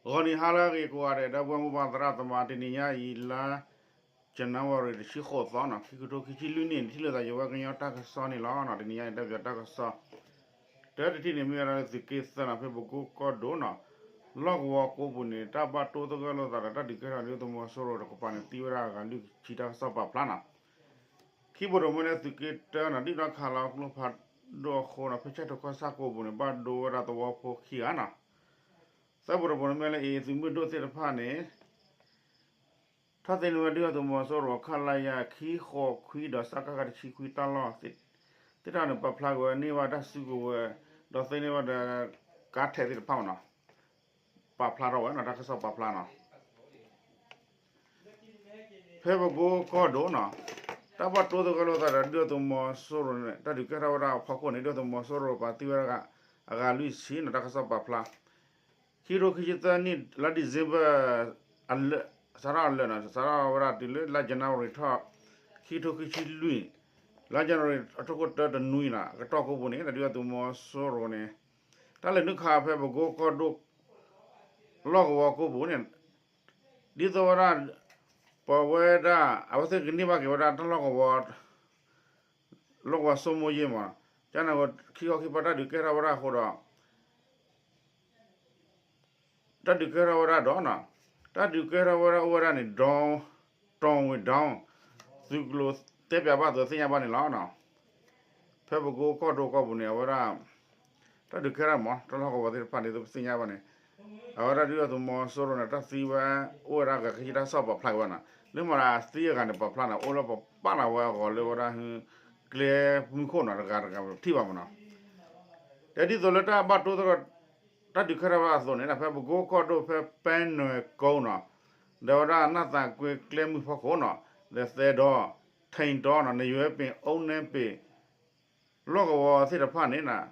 ဂီၤနံၤဟါလၢအဂ့ၤကိးဂၤဒဲး ဒီပုၢ်ဝဲၢ်မိၢ်ပၢ်သရၣ်သမါ တနံၤညါအံၤလါ January တဆံဃိးသီန့ၣ် ခံကထိခံဆံလွံၢ်နံၣ် ထံၣ်လိာ်သးယဝဲကညီတၢ်ကစီၣ်န့ၣ်လီၤ. တနံၤညါအံၤတၢ်ပၠးတၢ်ကစီၣ် တၢတထံၣ်န့ၣ် မ့ၢ်ဝဲဒၣ်လၢသုးက့သၢန့ၣ် ဖဲပကိကီၢ်ဒိၣ်န့ၣ် လီၢ်ကဝီၤကိးပူၤန့ၣ် တၢ်ဘၣ်တိသဂၢၢ်လိာ်သးဒီးတၢ်ဒုးကဲထီၣ်ဒုၣ်ဒါသုးမီၤစိရိၤတကပၤန့ၣ် သံဝဲဒၣ်အဂၤလွံၢ်ဆံ တၢ်ကစီၣ်ပာ်ဖျါန့ၣ် ခံဘိတဘိန့ၣ် သုးက့တၢန့ၣ် ဒုၣ်ဒါခးလီၤကျိဖးဒိၣ်အဃိန့ၣ် ဖဲဆဲးထိးကီၢ်ဆၣ်ကိးပူၤန့ၣ် ဘၣ်ဒိဝဲဒၣ်သဝီဖိခံဂၤန့ၣ် သၢဘိတဘိန့ၣ်မ့ၢ်လၢအံၤ သုးမုၢ်ဒိၣ်သ့ၣ်တဖၣ်န့ၣ် ထီၣ်သ့န့ၢ်ဝဲဒုၣ်ဒါသုးမီၤစိရိၤ ခလရ ခံဃိးခွံဒီး စကခ တဆံခွံတၢ်လီၢ် သ့ၣ်တဖၣ်န့ၣ် ပာ်ဖျါက့ၤဝဲန့ၢ်ဝဲတၢ်စုကဝဲၤ ဒီးသ့န့ၢ်ဝဲဒီး ကါထဲးသ့ၣ်တဖၣ်မ့ၢ်န့ၣ် ပာ်ဖျါထီၣ်ဝဲန့ၣ် တၢ်ကစီၣ်ပာ်ဖျါန့ၣ် ဖဲပကိကီၢ်ဒိၣ်န့ၣ် တၢ်ဘၣ်တိသဂၢၢ်လိာ်သးဒီးဒုၣ်ဒါသုးမီၤစိရိၤန့ၣ် တၢ်ဒုးကဲထီၣ်ဝဲဒၣ်အဖီခိၣ်န့ၣ် ဒုၣ်ဒါသုးမီၤစိရိၤပှၤသံဝဲဒၣ်အဂၤလွံၢ်ဆံန့ၣ် တၢ်ကစီၣ်ပာ်ဖျါ ခံကထိခံဆံသၢနံၣ် လါ December အလၢာ် စးထီၣ်အလၢာ်န့ၣ် စးထီၣ်ဝဲဒၣ်တုၤလၢလါ January ထီၣ် ခံကထိခံဆံလွံၢ် လါ January အထိၣ်ခိၣ်တၢတနွံန့ၣ် အကတီၢ်ကိးပူၤန့ၣ် ဒုၣ်ဒါသုးမီၤစိရိၤန့ၣ် တၢ်လဲၤနုာ်ခးဖဲပကိကီၢ်ဒိၣ် လီၢ်ကဝီၤကိးပူၤန့ၣ် ဒ်သိးဝဲဒၣ် ပဝဲဒၣ် အဝဲသ့ၣ်ကန့ၢ်ဘၣ်က့ၤဝဲဒၣ်တၢ်လီၢ်ကဝီၤ လီၢ်ကဝီၤဆိကမိၣ်ယ့ၢ်မး ကန့ၣ် ခံခီခံဖီတၢ်ဒုးကဲထီၣ်ဝဲဒၣ်အဃိဒီး တၢ်ဒုးကဲထီၣ်ဝဲဒၣ်ဒီး တၢ်ဒုးကဲထီၣ်ဝဲဒၣ်အိၣ်ဝဲဒၣ်န့ၣ် ဒီ တီၢ်ဝ့ၤဒီ သုးကျိၤတဲပၠးဘၣ်အသိးသ့ၣ်ညါဘၣ်န့ၣ်လီၤ. ဖဲပကိကီၢ်ဒိၣ်ကိးပူၤန့ၣ် အဝဲဒၣ် တၢ်ဒုးကဲထီၣ်မး တၢ်လီၢ်ကဝီၤသ့ၣ်တဖၣ်န့ၣ် သုသ့ၣ်ညါဘၣ်န့ၣ် အဝဲဒၣ်ဒုၣ်ဒါသုးမီၤစိရိၤန့ၣ် တၢ်သံဝဲ အိၣ်ဝဲဒၣ်ဂၤခံဆံ တၢ်ကစီၣ်ပာ်ဖျါက့ၤဝဲန့ၣ် လၢမၤသံအဂၤန့ၣ် ပာ်ဖျါန့ၣ် အိၣ်လၢပပာ်လီၤဝဲအဂီၢ်လၢဝဲဒၣ် ကျဲမုၢ်ခိၣ်န့ၣ် တဂၤတဂၤပထံၣ်ဘၣ်မးန့ၣ် တဲဒ်သိးလၢတၢ်ဘၣ်တိသဂၢၢ် တၢ်ဒုးကဲထီၣ်ဝဲဒၣ်အသိးန့ၣ် ဖဲပကိကီၢ်ဒိၣ်ဖဲပဲနွဲၣ်ကိန့ၣ် ဒီးဝဲဒၣ်နၢ်သးကွ့ကျဲမုၢ်ဖီခိၣ်န့ၣ် ဒီးသဲဒီ ထံၣ်တီန့ၣ် နယွဲပ့ၤ အိၣ်နဲပ့ၤ လီၢ်ကဝီၤသ့ၣ်တဖၣ်န့ၣ်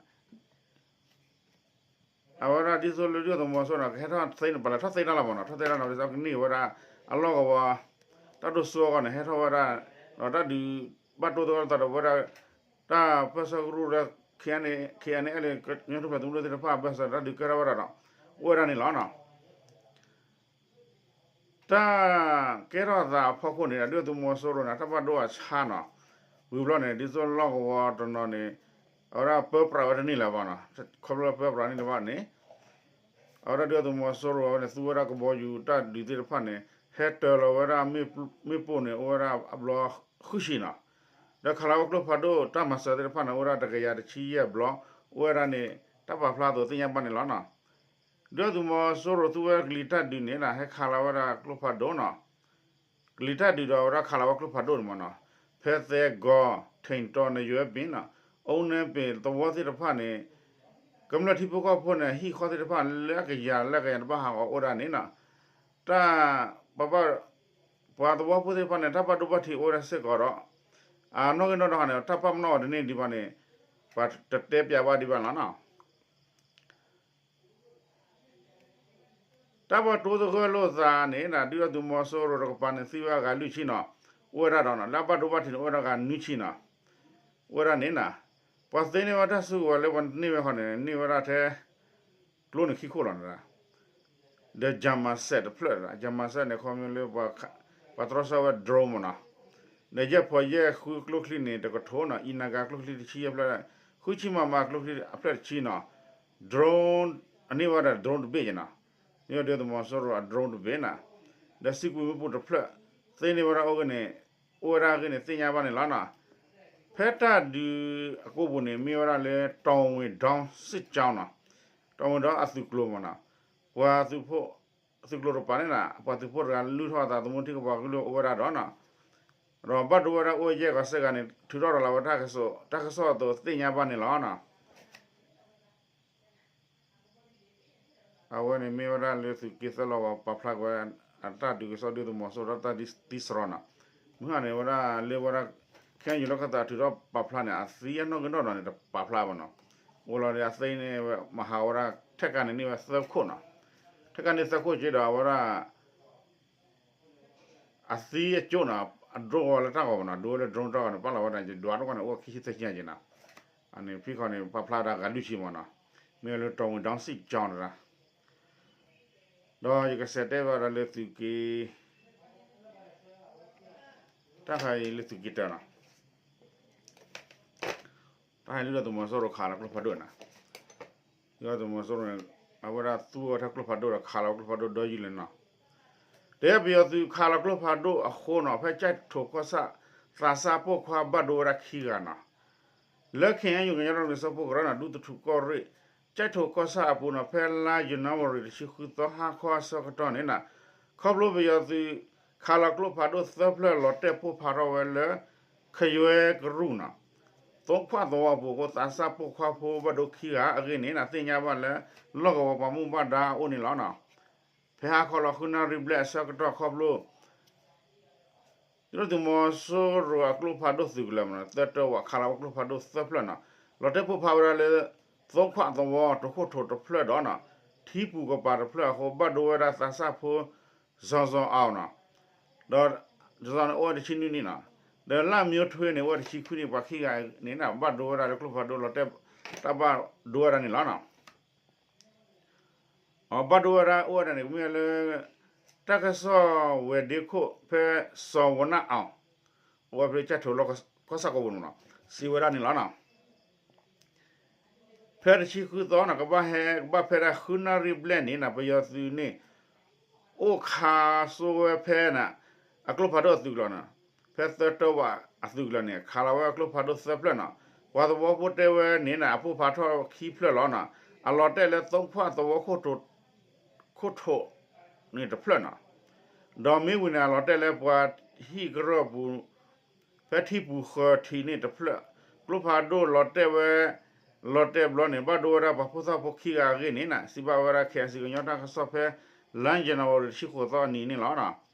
အဝဲဒၣ်ဒ်သိးလၢဒုၣ်ဒါသုးမီၤစိရိၤန့ၣ် ကဟဲထီၣ်သ့န့ၣ် ပှၤလဲၤထီၣ်သ့တၢ်လီၤမးန့ၣ် ထီၣ်သ့တၢ်န့ၣ် ဒ်သိးကန့ၢ်ဝဲဒၣ် အလီၢ်ကဝီၤ တၢ်ဒိၣ်စိအဂီၢ်န့ၣ် ဟဲထီၣ်ဝဲဒၣ် ဒီးတၢ်ဒုးဘၣ်တိသဂၢၢ်လိာ်သးဒီးဝဲဒၣ် တၢ်ပၢၢ်ဆၢကရူၢ်လၢ ခ့ၣ်အဲၣ်အဲၣ်လ့ၣ် ကညီထူၣ်ဖျဲးသုးမုၢ်ဒိၣ်သ့ၣ်တဖၣ်အဘၢၣ်စၢၤ တၢ်ဒုးကဲထီၣ်ဝဲဒၣ်ဒီး အိၣ်ဝဲဒၣ်န့ၣ်လီၤ. တၢ်ကဲထီၣ်သးအဖီခိၣ်န့ၣ် ဒုၣ်ဒါသုးမီၤစိရိၤန့ၣ် တၢ်ဘၣ်ဒိအဆါန့ၣ် ဝံၤဘျီန့ၣ် ဒ်သိးလီၢ်ကဝီၤတနီၤန့ၣ် အဝဲဒၣ်ပၢပြးဝဲတန့ၢ်လၢၤဘၣ်န့ၣ် ခီဖျိလၢပၢပြးန့ၢ်လၢၤဘၣ်န့ၣ် အဝဲဒၣ်ဒုၣ်ဒါသုးမီၤစိရိၤဝဲန့ၣ် သူဝဲဒၣ်ကဘီယူၤတၢ်ဒုးသ့ၣ်တဖၣ်န့ၣ် ဟဲတၢၤလီၤဝဲဒၣ် မ့ၣ်ပိၢ်န့ၣ် အိၣ်ဝဲဒၣ်အဘျီဃုဆံန့ၣ် ဒီးခးလီၤဝဲကျိဖးဒိၣ်တၢ်မၤစၢၤသ့ၣ်တဖၣ်န့ၣ် အိၣ်ဝဲဒၣ်တကယၤတဆံယဲၢ်ဘျီ အိၣ်ဝဲဒၣ်န့ၣ် တၢ်ပာ်ဖျါအသိးသ့ၣ်ညါဘၣ်န့ၣ်လီၤ. ဒုၣ်ဒါသုးမီၤစိရိၤသူဝဲကလံၤတၢ်ဒုးန့ၣ် ဟဲခးလီၤဝဲဒၣ်ကျိဖးဒိၣ်န့ၣ် ကလံၤတၢ်ဒုးဒီးအဝဲဒၣ်ခးလီၤဝဲကျိဖးဒိၣ်န့ၣ်မးန့ၣ် ဖဲသဲကီၤ ထံၣ်တီၤ နယွဲပ့ၤန့ၣ် အိၣ်နဲပ့ၤသဝီသ့ၣ်တဖၣ်န့ၣ် ကမျၢၢ်ထံဖိကီၢ်ဖိန့ၣ် ဟံၣ်ဃီသ့ၣ်တဖၣ်လၢအကယၤလၢအကယၤတဘၣ်ဟးဂီၤအိၣ်ဒၣ်န့ၣ်န့ၣ် တၢ် ပှၤဘၣ် ပှၤသဝီဖိသ့ၣ်တဖၣ်န့ၣ် တၢ်ဘၣ်ဒိဘၣ်ထံးအိၣ်ဝဲဒၣ်စ့ၢ်ကီးဒီး အနီၣ်ဂံၢ်နီၣ်ဒွးန့ၣ် တၢ်ပာ်ပနီၣ်အီၤတန့ၢ်ဒံးဘၣ်န့ၣ် ပှၤတတဲပၠးဘၣ်ဒံးဘၣ်လီၤန့ၣ် တၢ်ဘၣ်တိသဂၢၢ်လိာ်သးန့ၣ် ဒုၣ်ဒါသုးမီၤစိရိၤတကပၤန့ၣ် သံဝဲအဂၤလွံၢ်ဆံန့ၣ် အိၣ်ဝဲဒၣ်ဒီး လၢအဘၣ်ဒိဘၣ်ထံးန့ၣ် အိၣ်ဝဲဒၣ်ဂၤနွံဆံန့ၣ် အိၣ်ဝဲဒၣ်န့ၣ် ပှၤသ့န့ၢ်ဝဲတၢ်စုကဝဲၤလၢပှၤန့ၢ်ဝဲဃီန့ၣ် န့ၢ်ဝဲဒၣ်ထဲ ကျိန့ၣ်ခံခိၣ်လီၤန့ၣ် ဒီး Jamasat တဖျၢၣ် Jamasat န့ၣ် ခီဖျိလၢ ပှၤတြီဆၢဝဲ drone မးန့ၣ် ဒီးယဲၢ်ဖီယဲၢ်ဃုကျိချံန့ၣ် တကထိန့ၣ် အံနၤကၤကျိချံတဆံယဲၢ်ဖျၢၣ် ဃုဆံ MM ကျိချံအဖျၢၣ်တဆံန့ၣ် drone အန့ၢ်ဝဲဒၣ် drone တဘ့ၣ်န့ၣ် မ့ၢ်ဝဲဒုၣ်ဒါသုးမီၤစိရိၤအ drone တဘ့ၣ်န့ၣ် ဒီးစံးကွံာ်မ့ၣ်ပိၢ်တဖျၢၣ် သ့န့ၢ်ဝဲဒၣ်အိၣ်ဂ့ၤန့ၣ် အိၣ်ဝဲဒၣ်အဂ့ၢ်န့ၣ် သ့ၣ်ညါဘၣ်န့ၣ်လီၤန့ၣ် ဖဲတၢ်ဒုးအကိာ်ပူၤန့ၣ် မ့ၢ်ဝဲဒၣ်လၢ တီၣ်ဝ့ၤဒီစံၣ်ကၠီန့ၣ် တီၣ်ဝ့ၤဒီအသုးကျိၤမးန့ၣ် ပှၤသုးဖိ သုးကျိၤတကပၤန့ၣ် ပှၤသုးဖိတဂၤလုၢ်ထီၣ်အသးသမူထံကပၤကလုၢ်အိၣ်ဝဲဒၣ်ဒီးန့ၣ် ဒီးဘၣ်ဒိဝဲဒၣ်အိၣ်ယဲၢ်ဂၤစဲးဂၤန့ၣ် ထုးထီၣ်ရၤလီၤဝဲတၢ်ကစီၣ် တၢ်ကစီၣ်အသိးသ့ၣ်ညါဘၣ်န့ၣ်လီၤန့ၣ် အဝဲန့ၣ်မ့ၢ်ဝဲဒၣ်လၢသုးက့သၢလီၤဝဲပာ်ဖျါကွံာ် အတၢ်ဒုးကစီၣ်ဒုၣ်ဒါသုးမီၤစိရိၤတၢ်သံစရီန့ၣ် မုၢ်ဟါန့ၣ်ဝဲဒၣ်လၢဝဲဒၣ် ခဲအံၤလၢကသးထုးထီၣ်ပာ်ဖျါန့ၣ် အသံအနီၣ်ဂံၢ်နီၣ်ဒွးန့ၣ် တပာ်ဖျါဘၣ်န့ၣ် အိၣ်လီၤဒီးအသံန့ၣ် မဟါဝဲဒၣ် ထဲကးန့ၣ်န့ၢ်ဝဲသၢခိၣ်န့ၣ် ထဲကးန့ၢ်သၢခိၣ်က့ဒီးအဝဲဒၣ် အသံအကၠိၣ်န့ၣ် အဒိၣ်ဝဲလၢတၢ်ဂီၤမးန့ၣ် ဒိၣ်ဝဲလၢ drone တၢ်ဂီၤန့ၣ် ပာ်လီၤဝဲဒၣ် ယဒွးတကီၢ်န့ၣ် အိၣ်ခံဆံသၢဆံညါက့ၤန့ၣ် အန့ၣ်ဖံးခီန့ၣ် ပာ်ဖျါဒၣ်ဂၤလွံၢ်ဆံမးန့ၣ် မ့ၢ်လၢတီၣ်ဝ့ၤဒီစံၣ်ကၠီန့ၣ် ဒီးယကစးတဲဘၣ်ဒီးလၢသုးက့ တၢ်ခါအံၤလၢသုးက့တၢနီၤ, တၢ်ဟဲလၢဒုၣ်ဒါသုးမီၤစိရိၤခးလီၤကျိဖးဒိၣ်နီၤ, ဒုၣ်ဒါသုးမီၤစိရိၤန့ၣ် အဝဲဒၣ်သူဝဲထဲကျိဖးဒိၣ်ဒီးခးလီၤကျိဖးဒိၣ်ဒီယုၢ်လၢနီၤ, တဲပယီၤသုးခးလီၤကျိဖးဒိၣ်အဃိနီၤ ဖဲကၠဲးထိၣ်ကီၢ်ဆၣ် သးစၢ်ပိာ်ခွါဘၣ်ဒိဝဲဒၣ်ခံဂၤနီၤ, လၢ ခ့ၣ်အဲၣ်ယူၣ် ကညီဒီကလုာ်စၢဖှိၣ်ကရၢနီၤ ဒူသထူၣ်ကီၢ်ရ့ၣ် ကၠဲးထိၣ်ကီၢ်ဆၣ်အပူၤနီၤ ဖဲလါယနူၤအါရံၤတဆံဃုသီဟါခီအဆၢကတီၢ်န့ၣ်နီၤ, ခီဖျိပယီၤသုး ခးလီၤကျိဖးဒိၣ်သၢဖျၢၣ်လီၤတဲာ်ပိၢ်ဖးထီၣ်ဝဲလၢ ခယွဲကရူၢ်နီၤ, သိခွၣ်သဝီအပူၤအဃိ သးစၢ်ပိာ်ခွါဖိဘၣ်ဒိခံဂၤအဂ့ၢ်န့ၣ်နီၤ သ့ၣ်ညါဘၣ်လၢ လီၢ်ကဝီၤပှၤမူဘၣ်ဒါအအိၣ်န့ၣ်လီၤနီၤ, ဖဲဟါခီလီၤဃုနၣ်ရံၣ်ဘျဲၣ်အဆၢကတီၢ်ခီဖျိ ဒုၣ်ဒါသုးမီၤစိရိၤအကျိဖးဒိၣ်သုးကလၢၤမနီၤ သၢတၢဝး ခးလီၤဝဲကျိဖးဒိၣ်သၢဖျၢၣ်နီၤ, လီၤတဲာ်ပိၢ်ဖးဝဲဒၣ်လၢ သိခွၣ်သဝီတခိၣ်ထိၣ်တဖျၢၣ်ဒီးနီၤ, ထံပူၤကပၤတဖျၢၣ်အဃိ ဘၣ်ဒိဝဲဒၣ်သးစၢ်ဖိ စီၤစီၤအီၤနီၤ, ဒီး စီၤစီၤန့ၣ်အိၣ်ဝဲတဆံနွံနံၣ်နီၤ, ဒီးလၢမျိုးထွေးန့ၣ် အိၣ်ဝဲတဆံခွံနံၣ် ပှၤခံဂၤန့ၣ်နီၤ ဘၣ်ဒိဝဲဒၣ်လၢကျိဖးဒိၣ် လီၤတဲာ် တၢ်ဘၣ်ဒိဝဲဒၣ်န့ၣ်လီၤနီၤ. အဘၣ်ဒိဝဲဒၣ်အိၣ်ဝဲဒၣ်န့ၣ် ကမ့ၢ်လၢ တၢ်ကစီၣ်ဝဲၤဒ့ခိၣ် ဖဲစီၤဝီနၣ်အီၤ အိၣ်ဝဲဖဲကၠဲးထိၣ်လီၢ်ကီၢ်ဆၣ်ကိးပူၤန့ၣ်နီၤ စံးဝဲဒၣ်န့ၣ်လီၤနီၤ. ဖဲတဆံဃုသီနီၤ ကဘၣ်ဟဲ ကဘၣ်ဖဲဒၣ်ဃုနၣ်ရံၣ်ဘျဲၣ်န့ၣ်နီၤ ပယီၤသုးန့ၣ် အိၣ်ခးစိဝဲဖဲန့ၣ် အကျိဖးဒိၣ်အသုးကလၢၤနီၤ, ဖဲသၢတၢဝးအသုးကလၢၤန့ၣ် ခးလီၤဝဲအကျိဖးဒိၣ်သၢဖျၢၣ်နီၤ, ပှၤသဝီဖိတဲဝဲန့ၣ်နီၤ အပိၢ်ဖးထီၣ်ခံဖျၢၣ်လီၤနီၤ, အလီၤတဲာ်လၢသိခွၣ်သဝီခိၣ်ထိၣ် ခိၣ်ထိၣ်န့ၣ်တဖျၢၣ်နီၤ, ဒီးမ့ၢ်ဝံၤန့ၣ် အလီၤတဲာ်လၢပှၤဟံၣ်ကရၢၢ်ပူၤ ဖဲထံပူၤဃၢၤထံးန့ၣ်တဖျၢၣ်, ကျိဖးဒိၣ်လီၤတဲာ်ဝဲ လီၤတဲာ်ဘျီန့ၣ် ဘၣ်ဒိဝဲဒၣ်ပှၤဖိသၣ်ဖိခံဂၤအဂ့ၢ်န့ၣ်နီၤ, စံးဘၣ်ဝဲဒၣ် ခ့ၣ်အဲၣ်စံၣ် ကညီတၢ်ကစီၣ်ဖဲ လါယနူၤအါရံၤတဆံဃိးသီအနံၤန့ၣ်လီၤ.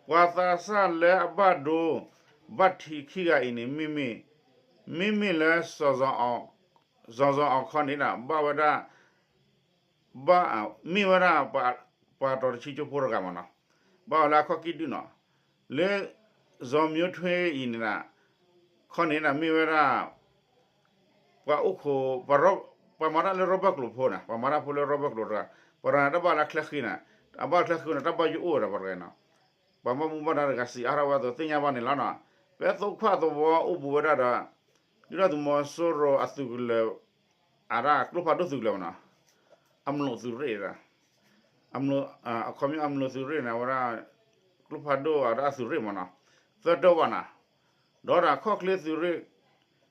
ပှၤသးစၢ်လၢအဘၣ်ဒိ ဘၣ်ထံးခံဂၤအံၤန့ၣ် မ့မ့ၢ် မ့မ့ၢ်လၢ စီၤစီၤအီၤခီန့ၣ်ဒီး ဘၣ်ဝဲဒၣ် ဘၣ် မ့ၢ်ဝဲဒၣ် ပှၤတီၤတဆံကၠိဖိတဂၤမးနီၤ, ဘၣ်ဝဲလၢအခီၣ်ကံၢ်ဒုၣ်နီၤ, လၢ စီၤမျိုးထွေးအံၤန့ၣ် ခီန့ၣ်ဒီး မ့ၢ်ဝဲဒၣ် ပှၤအိၣ်ခိး ပှၤမၤတၢ်လၢရီဘၢၣ်ကျိၤဖိန့ၣ် ပှၤမၤတၢ်ဖိလၢရီဘၢၣ်ကျိၤတဂၤ, ပှၤတဂၤန့ၣ်တၢ်ဘၣ်လၢချၢဃံန့ၣ် အဘၣ်ချၢဃံန့ၣ် တၢ်ဘၣ်ယိၣ်အိၣ်ဝဲဒီးပှၤတဂၤန့ၣ်နီၤ, ပှၤဘၣ်မူဘၣ်ဒါတဂၤစံးအါထီၣ်ဝဲအသိးသ့ၣ်ညါဘၣ်န့ၣ်လီၤနီၤ, ဖဲသိခွၣ်သဝီအိၣ်ဘူးဝဲဒၣ်ဒီး ဒုၣ်ဒါသုးမီၤစိရိၤအသုးကလၢၤ အဒၣ်ကျိဖးဒိၣ်သုးကလၢၤမးနီၤ, အမျိာ်သုးရ့ၣ် အခီပညီအမျိာ်သုးရ့ၣ်န့ၣ် အဝဲဒၣ် ကျိဖးဒိၣ်အဒၣ်သုးရ့ၣ်မးနီၤ, သၢတၢဝးနီၤ, ဒီးဒၣ်ခီၣ်ချ့သုးရ့ၣ်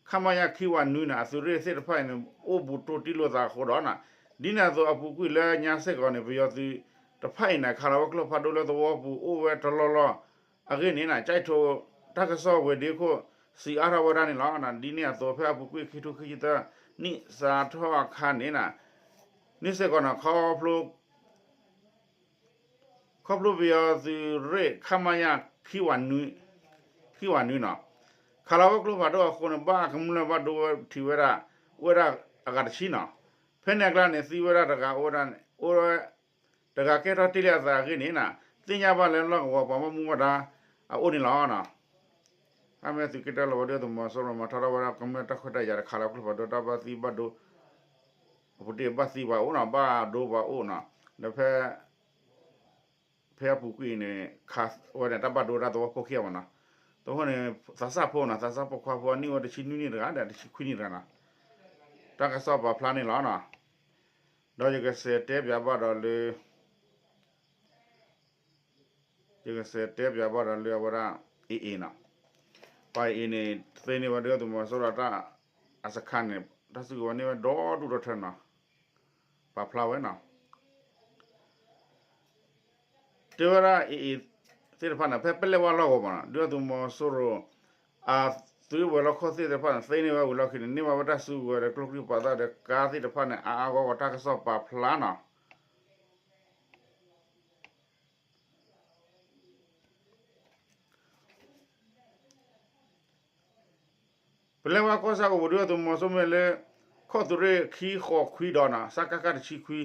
ခမရ ခံဝးနွံန့ၣ် အသုးရ့ၣ်သ့ၣ်တဖၣ်အံၤန့ၣ် အိၣ်ဘူးတိၢ်တံၢ်လိာ်သးအဃိဒီးနီၤ, ဒ်န့ၣ်အသိးအပူၤကွံာ်လၢညါစ့ၢ်ကီးန့ၣ် ပယီၤသုးတဖၣ်အံၤန့ၣ် ခးလီၤဝဲကျိဖးဒိၣ်လၢသဝီပူၤအိၣ်ဝဲတလီၢ်လီၢ် အဂ့ၢ်န့ၣ်နီၤ, ကၠဲးထိးတၢ်ကစီၣ်ဝဲၤဒ့ခိၣ် စံးအါထီၣ်ဝဲဒၣ်န့ၣ်လီၤ. ဒ်န့ၣ်အသိးဖဲအပူၤကွံာ်ခံထိခံဆံသၢ နံၣ်စးထီၣ်အခါန့ၣ်နီၤ, န့ၣ်စ့ၢ်ကီးနီၤ ခီဖျိ ခီဖျိပယီၤသုးရ့ၣ် ခမရ ခံဝးနွံနီၤ, ခးလီၤဝဲကျိဖးဒိၣ်အဃိန့ၣ် ဘၣ်ကမျၢၢ်ဘၣ်ဒိဝဲထံးဝဲဒၣ် အိၣ်ဝဲဒၣ်အဂၤတဆံနီၤ, ဖဲန့ၣ်အကျါန့ၣ် သံဝဲဒၣ်တဂၤအိၣ်ဝဲဒၣ် အိၣ်ဝဲ တဂၤကဲထီၣ်တ့ၢ်လံအသးအဂ့ၢ်န့ၣ်နီၤ, သ့ၣ်ညါဘၣ်လၢလီၢ်ကဝီၤပှၤဘၣ်မူဘၣ်ဒါအအိၣ်န့ၣ်လီၤနီၤ. အမ့ၢ်သုးက့တၢ်လီၤဝဲဒၣ်သုးမီၤစိရိၤမၤထီထီၣ်ဝဲဒၣ်ကမျၢၢ်တၢ်ခွဲးတၢ်ယာ်ဒီး ခးလီၤကျိဖးဒိၣ်တၢ်ဘၣ်သံဘၣ်ဒိ အပူၤတ့ၢ်ဘၣ်သံပှၤအိၣ်နီၤ, ဘၣ်ဒိပှၤအိၣ်နီၤ, ဒီးဖဲ ဖဲအပူၤကွံာ်အံၤန့ၣ် ခးဝဲန့ၣ် တၢ်ဘၣ်ဒိဝဲဒၣ်သဝီဖိခံဂၤမးနီၤ, သဝီန့ၣ် သးစၢ်ဖိနီၤ, သးစၢ်ပိာ်ခွါဖိအနံၣ်အိၣ်တဆံနွံနံၣ်တဂၤဒီး တဆံခွံနံၣ်တဂၤနီၤ, တၢ်ကစီၣ်ပာ်ဖျါန့ၣ်လီၤနီၤ. ဒီးယကစးတဲပၠးဘၣ်ဒီးလၢ ယကစးတဲပၠးဘၣ်ဒီးလၢအဝဲဒၣ် AA နီၤ, ပှၤ AA န့ၣ် သ့န့ၢ်ဝဲဒၣ်သုးမီၤစိရိၤတၢ်အစခါန့ၣ် တၢ်စုကဝဲၤန့ၢ်ဝဲဒီဒူၣ်ဒီထၢနီၤ, ပာ်ဖျါဝဲနီၤ. တဲဝဲဒၣ် AA သ့ၣ်တဖၣ်န့ၣ် ဖဲပလဲၣ်ဝါလီၢ်ကဝီၤမးနီၤ ဒုၣ်ဒါသုးမီၤစိရိၤ အသုးဝဲၤလီၢ်ခိၣ်သ့ၣ်တဖၣ်န့ၣ် သ့န့ၢ်ဝဲဝံၤလီၢ်ခံန့ၣ် န့ၢ်ဘၣ်ဝဲတၢ်စုကဝဲၤဒီးကျိချံပှၤသၣ်ဒီးကါသ့ၣ်တဖၣ်န့ၣ် အါအါဂီၢ်ဂီၢ်တၢ်ကစီၣ်ပာ်ဖျါနီၤ. ပလဲၤဝဲကီၢ်ဆၣ်ကဝီၤဒုၣ်ဒါသုးမီၤစိရိၤမ့ၢ်လၢ ခီၣ်သုးရ့ၣ်ခံဃိးခွံဒီးနီၤ စကခ တဆံခွံ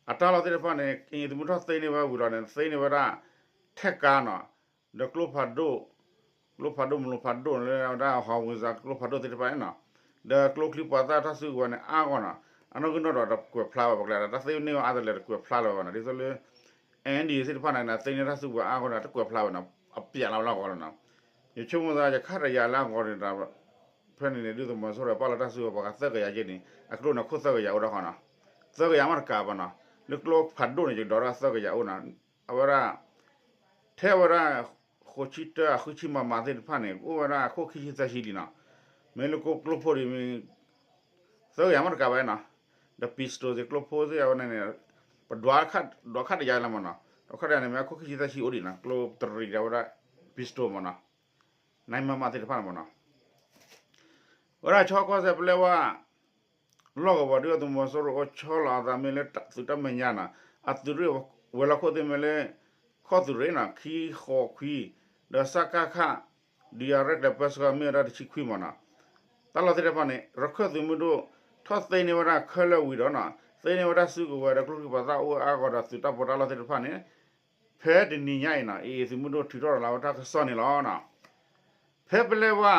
အတၢ်လီၢ်သ့ၣ်တဖၣ်န့ၣ် ကညီသုးမုၢ်ထီၣ်သ့န့ၢ်ဝဲဝံၤလီၤန့ၣ် သ့န့ၢ်ဝဲဒၣ် ထဲၣ်ကါနီၤ ဒီးကျိဖးဒိၣ် ကျိဖးဒိၣ် မလိၤဖးဒိၣ်လၢဝဲဒၣ် ဟီၣ်ဝံစၢ် ကျိဖးဒိၣ်သ့ၣ်တဖၣ်န့ၣ်နီၤ ဒီးကျိချံပှၤသၣ်တၢ်စုကဝဲၤန့ၣ် အါဂီၢ်နီၤ အနီၣ်ဂံၢ်နီၣ်ဒွးတကွဲးဖျါဝဲပကျဲဒီး တၢ်သ့န့ၢ်ဝဲအါတလဲာ်တကွဲးဖျါလၢၤဘၣ်နီၤ ဒ်သိးလၢ N D A သ့ၣ်တဖၣ်န့ၣ် သ့န့ၢ်တၢ်စုကဝဲၤအါဂီၢ်ဒီး တကွဲးဖျါဘၣ်နီၤ အပျဲလီၤဝဲလၢအဂီၢ်လီၤနီၤ. ယဆိကမိၣ်သး ယခါတယၤလၢအဂီၢ်န့ၣ်ဒီး ဖဲန့ၣ်န့ၣ် ဒုၣ်ဒါသုးမီၤစိရိၤပာ်လီၤတၢ်စုကဝဲၤ ပှၤဂၤသၢကယၤက့န့ၣ် အကျိန့ၣ်ခိၣ်သၢကယၤအိၣ်ဒၣ်ဃီနီၤ. သၢကယၤမ့ၢ်တကးဘၣ်နီၤ, လၢကျိဖးဒိၣ်န့ၣ် ယကဒီးဒၣ်သၢကယၤအိၣ်နီၤ. အဝဲဒၣ် ထဲဝဲဒၣ် ဃိးဆံတၢ ဃုဆံ MM သ့ၣ်တဖၣ်န့ၣ် အိၣ်ဝဲဒၣ်အခိၣ်ခံဆံသၢဆံလံနီၤ. မ့ၢ်လၢကျိဖိဒ်မ့ၢ် သၢကယၤမ့ၢ်တကးဘၣ်နီၤ, ဒီး pistol သ့ၣ် ကျိဖိသ့ၣ်အဝဲန့ၣ်န့ၣ် ပဒွး ဒွးခါတယၤလၢမ့ၢ်နီၤ, ဒွးခါတယၤန့ၣ် မ့ၢ်အခိၣ်ခံဆံသၢဆံအိၣ်ဒံးနီၤ, ကျိတရံးဒီးဝဲဒၣ် pistol မ့ၢ်နီၤ, nine MM သ့ၣ်တဖၣ်န့ၣ်မ့ၢ်နီၤ. ဝဲဒၣ်ဆီကီၢ်စဲၣ်ပလဲဝါ လီၢ်ကဝီၤ ဒုၣ်ဒါသုးမီၤစိရိၤအိၣ်ဆီလီၤအသးမ့ၢ်လၢသုးတၢ်မဲာ်ညါနီၤ, အသုးရ့ၣ်ဝဲၤလီၢ်ခိၣ်သ့ၣ်မ့ၢ်လၢ ခီၣ်သုးရ့ၣ်နီၤ ခံဃိးခွံ, ဒီး စကခ ဒုးယၤရဲၣ်ကျဲၤပၢဆှၢမ့ၢ်ဝဲဒၣ်တဆံခွံမ့ၢ်နီၤ. တၢ်လီၢ်သ့ၣ်တဖၣ်န့ၣ် ရခၢၣ်သုးမုၢ်ဒိၣ် ထီၣ်သ့န့ၢ်ဝဲဒၣ်ခဲလၢာ်ဝံၤဒီးနီၤ, သ့န့ၢ်ဝဲဒၣ်စုကဝဲၤဒီးကျိချံမျိာ်သၣ်အိၣ်အါဂီၢ်ဒီးသုးတၢ်ပီးတၢ်လီသ့ၣ်တဖၣ်န့ၣ် ဖဲတနံၤညါအံၤနီၤ အ့ၣ်သုးမုၢ်ဒိၣ်ထုးထီၣ်ရၤလီၤဝဲတၢ်ကစီၣ်န့ၣ်လီၤ. ဖဲပလဲဝါ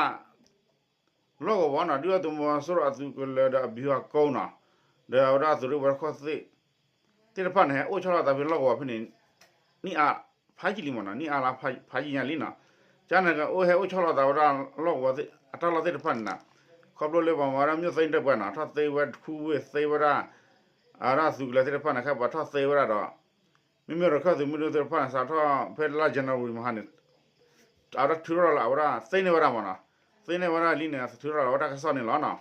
လီၢ်ကဝီၤနီၤ ဒုၣ်ဒါသုးမီၤစိရိၤအသုးကလၢၤဒီး အဘံဟးကိနီၤ, ဒီးအဝဲဒၣ်အသုးရ့ၣ်ဝဲၤလီၢ်ခိၣ်သ့ၣ် သ့ၣ်တဖၣ်န့ၣ် ဟဲအိၣ်ဆီလီၤသးဖဲလီၢ်ကဝီၤဖဲန့ၣ် နံၣ်အါဖးယံာ်လံမ့ၢ်နီၤ, နံၣ်အါလါဖးယံာ်ညါလံနီၤ. ကန့ၣ် အိၣ်ဟဲအိၣ်ဆီလီၤသးဝဲဒၣ်လီၢ်ကဝီၤအတၢ်လီၢ်သ့ၣ်တဖၣ်န့ၣ်နီၤ, ခီဖျိလၢပှၤမၤဝဲဒၣ် မၠိၣ်သ့တၢ်ပှဲၤနီၤ ထီၣ်သ့ဝဲတခူဝ့ၢ်သ့ဝဲဒၣ် အဝဲဒၣ်သုးကလၢၤသ့ၣ်တဖၣ်န့ၣ် ခဲပှၤထီၣ်သ့ဝဲဒၣ်ဒီး မ့မ့ၢ်ရခၢၣ်သုးမုၢ်ဒိၣ်သ့ၣ်တဖၣ်န့ၣ် စးထီၣ်ဖဲလါ January မဟါန့ၣ် အဝဲဒၣ်ထုးထီၣ်လီၤ အဝဲဒၣ်သ့န့ၢ်ဝဲဒၣ်မ့ၢ်နီၤ, သ့န့ၢ်ဝဲဒၣ်လံန့ၣ် ထုးထီၣ်လီၤဝဲတၢ်ကစီၣ်န့ၣ်လီၤနီၤ.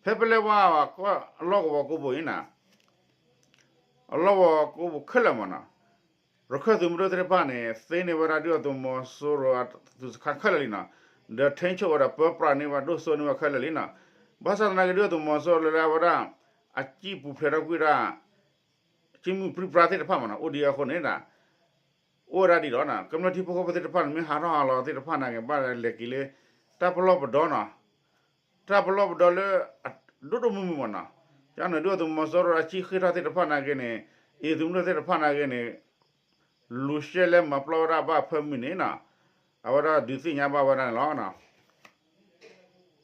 ဖဲပလဲဝါ လီၢ်ကဝီၤကိးပူၤအံၤနီၤ အလီၢ်ကဝီၤကိးပူၤခဲလၢာ်မ့ၢ်နီၤ, ရခၢၣ်သုးမုၢ်ဒိၣ်သ့ၣ်တဖၣ်န့ၣ် သ့န့ၢ်ဝဲဒၣ်ဒုၣ်ဒါသုးမီၤစိရိၤအသုးစခါခဲလၢာ်လံနီၤ, ဒီးထိန်းချုပ်ဝဲဒီးပၢပြးန့ၢ်ဝဲဒိၣ်စိန့ၢ်ဝဲခဲလၢာ်လံနီၤ. ဘၣ်ဆၣ်သနာ်က့ ဒုၣ်ဒါသုးမီၤစိရိၤလၢအဝဲဒၣ် အစံၣ်ပူၤဖျဲးထီၣ်ကွံာ်ဒၣ် စံၣ်မုၢ်ပြံပြါသ့ၣ်တဖၣ်မ့ၢ်နီၤ အိၣ်ဒံးအဃိန့ၣ်ဒီး အိၣ်ဝဲဒၣ်ဒ်ဒီးနီၤ ကမျၢၢ်ထံဖိကီၢ်ဖိသ့ၣ်တဖၣ်န့ၣ် မ့ၢ်ဟးထီၣ်ဟးလီၤသ့ၣ်တဖၣ်နာ်က့ ဘၣ်လဲၤက့ၤလၢ တၢ်ပလီၢ်ပဒီနီၤ, တၢ်ပလီၢ်ပဒီလၢ ဒိၣ်ဒိၣ်မုၢ်မုၢ်မ့ၢ်နီၤ. ကန့ၣ် ဒုၣ်ဒါသုးမီၤစိရိၤအစံၣ်ဃ့ၢ်ထီၣ်သ့ၣ်တဖၣ်နာ်က့န့ၣ် အ့ၣ်သုးမုၢ်ဒိၣ်သ့ၣ်တဖၣ်နာ်က့န့ၣ် လူၤရှဲလဲမၤပျီဝဲဒၣ်ဘၣ်ဖၢမုၢ်န့ၣ်နီၤ, အဝဲဒၣ်ဒုးသ့ၣ်ညါဘၣ်ဝဲဒၣ်န့ၣ်လီၤ.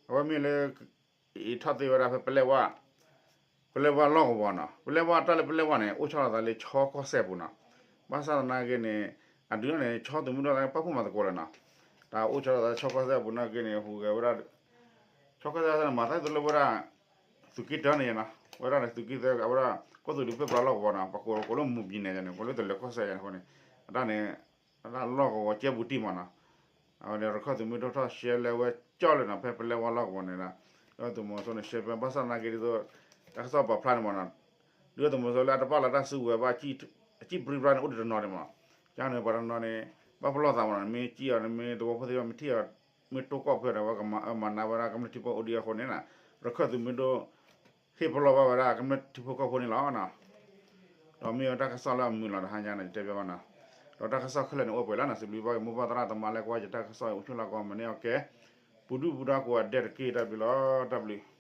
အဝဲမ့ၢ်လၢ အ့ၣ်ထီၣ်သ့ဝဲဒၣ်ဖဲပလဲဝါ ပလဲဝါလီၢ်ကဝီၤနီၤ, ပလဲဝါတၢ်လၢပလဲဝါန့ၣ် အိၣ်ဆီလီၤသးလၢဆီကီၢ်စဲၣ်ပူၤနီၤ. ဘၣ်ဆၣ်သနာ်က့န့ၣ် အဒုးန့ၣ် ဆီသုးမုၢ်ဒိၣ်သ့ၣ်ပာ်ဖှိၣ်မၤသကိးလၢၤနီၤ, တၢ်အိၣ်ဆီလီၤသးဆီကီၢ်စဲၣ်ပူၤနာ်က့န့ၣ် ဟူးဂဲၤဝဲဒၣ် ဆီကီၢ်စဲၣ်န့ၣ် မၤသးဒ်သိးလၢဝဲဒၣ် သုးက့တၢန့ၣ်နီၤ, ဝဲဒၣ်န့ၣ် သုးက့တၢ အဝဲဒၣ် ကီၢ်သူးဒုးဖဲပှၤလီၢ်ကဝီၤနီၤ, ပှၤကိးလၢမူၤဘံန့ၣ်န့ၣ် ကိးလၢတလၢၤကီၢ်စဲၣ်န့ၣ်အဃိန့ၣ် အတၢ်န့ၣ် အတၢ်လီၢ်ကဝီၤကဲပူၤတံၢ်မ့ၢ်နီၤ. အဝဲန့ၣ် ရခၢၣ်သုးမုၢ်ဒိၣ်ထီၣ်ရှဲလဲဝဲကၠီလၢနီၤ ဖဲပလဲဝါလီၢ်ကဝီၤန့ၣ်ဒီး ဒုၣ်ဒါသုးမီၤစိရိၤန့ၣ် ရှဲဖဲဘၣ်ဆၣ်သနာ်က့ဒ်သိး တၢ်ကစီၣ်ပာ်ဖျါန့ၣ်မ့ၢ်နီၤ, ဒုၣ်ဒါသုးမီၤစိရိၤလၢအတပာ်လီၤတၢ်စုကဝဲၤဘၣ် အစံၣ်ပြံပြါန့ၣ် အိၣ်ဒံးတနီၤဒံးမ့ၢ်နီၤ. ကန့ၣ် ပှၤတနီၤန့ၣ် ဘၣ်ပလီၢ်သးမ့ၢ်နီၤ, နမ့ၢ်စံၣ်အီၤ နမ့ၢ်သဝီဖိသ့ၣ်တဖၣ်မ့ၢ်ထံၣ်အီၤ မ့ၢ်တိၢ်ကီၢ်ဖဲဒီး ဝဲကမၤအၢမၤနးဝဲဒၣ်ကမျၢၢ်ထံဖိအိၣ်ဒံးအဃိန့ၣ်နီၤ, ရခၢၣ်သုးမုၢ်ဒိၣ် ဟ့ၣ်ပလီၢ်ဘၣ်ဝဲဒၣ်ကမျၢၢ်ထံဖိကီၢ်ဖိန့ၣ်လီၤနီၤ. ဒီးမ့ၢ်ဝဲတၢ်ကစီၣ်လၢအမုာ်လီၤတဟါညါန့ၣ် ယတဲဘၣ်ဘၣ်နီၤ. ဒီးတၢ်ကစီၣ်ခဲလၢာ်န့ၣ်အိၣ်ပှဲၤလီၤနီၤ, စံးဘျုးဘၣ်က့ၤမိၢ်ပၢ်သရၣ်သမါလၢကွၢ်ယတၢ်ကစီၣ်အံၤ အိၣ်ဆူၣ်လၢကီၢ်မၤန့ၢ်အီၤကဲ ပူၤဒုၣ်ပူၤဒါကိးဂၤဒဲးတက့ၢ် တၢ်ဘျုးလီၤ တၢ်ဘျုး.